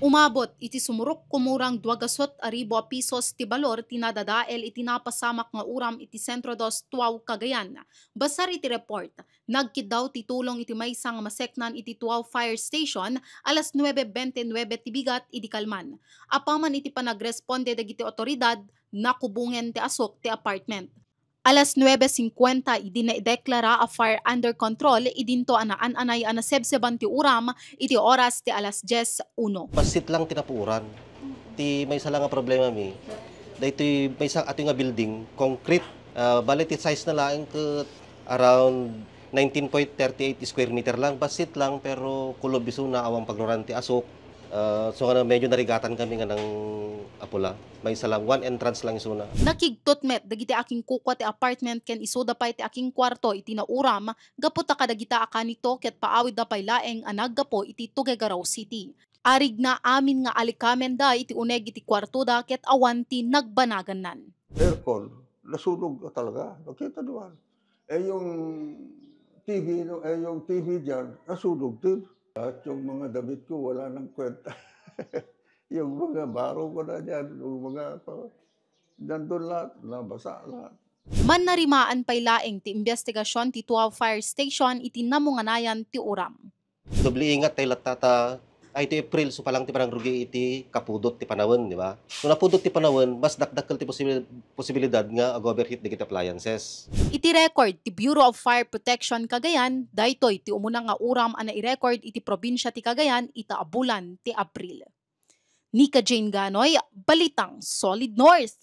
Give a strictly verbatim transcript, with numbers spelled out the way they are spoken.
Umabot iti sumurok kumurang dua gasut a ribu a pisos ti balor ti nadadael iti napasamak nga uram iti Sentro Dos Tuaw, Cagayan. Basar iti report, nagkiddaw ti tulong iti maysa nga maseknan iti Tuaw Fire Station alas nuebe bente nuebe ti bigat idi kalman. Apaman iti panagresponde dagiti otoridad, nakubongen ti asuk ti apartment. Alas nuebe singkuenta idi naideklara a fire under control, idinto a naan-anay a nasebseban ti uram iti oras ti alas dies uno. Bassit lang ti napuoran. Ti maysa lang nga problema mi, daytoy maysa atoy nga building, concrete. Ah, bale ti size na laeng ket around nineteen point thirty eight square meter lang, bassit lang, pero kulob isuna, awan pagluran ti asuk. Ah, so nga medyo narigatan kami nga nang apula. Maysa lang, one entrance lang isuna. Nakigtut met dagiti akingkukua ti apartment ken isuda pay ti akingkuarto iti nauram gapu ta kadagita a kanito ket paawidda pay laeng a naggapu iti Tuguegarao City. Arigna amin nga alikamenda iti uneg iti kuartoda ket awan ti nagbanagannan. Aircon, nasunog na talaga. Nakita naman. Eh, yung T V, no, eh, yung T V dyan, nasunog din. At yung mga damit ko, wala nang kwenta. Yung mga baro ko na dyan, yung mga, pa, nandun lahat, nabasa lahat. Mannarimaan pay laeng ti imbestigasyon ti Tuaw Fire Station iti namunganayan ti uram. Doble ingat tayo latta ta, ay, ti April, so pa lang ti panangrugi iti kapudot ti panawen, di ba? So napudot ti panawen, mas dakdakkel ti posibil-, posibilidad nga ag-overheat dagiti appliances. Iti record ti Bureau of Fire Protection Cagayan, daytoy ti umuna nga uram a nairecord iti probinsia ti Cagayan ita a bulan ti April. Nika Jane Ganoy, Balitang Solid North.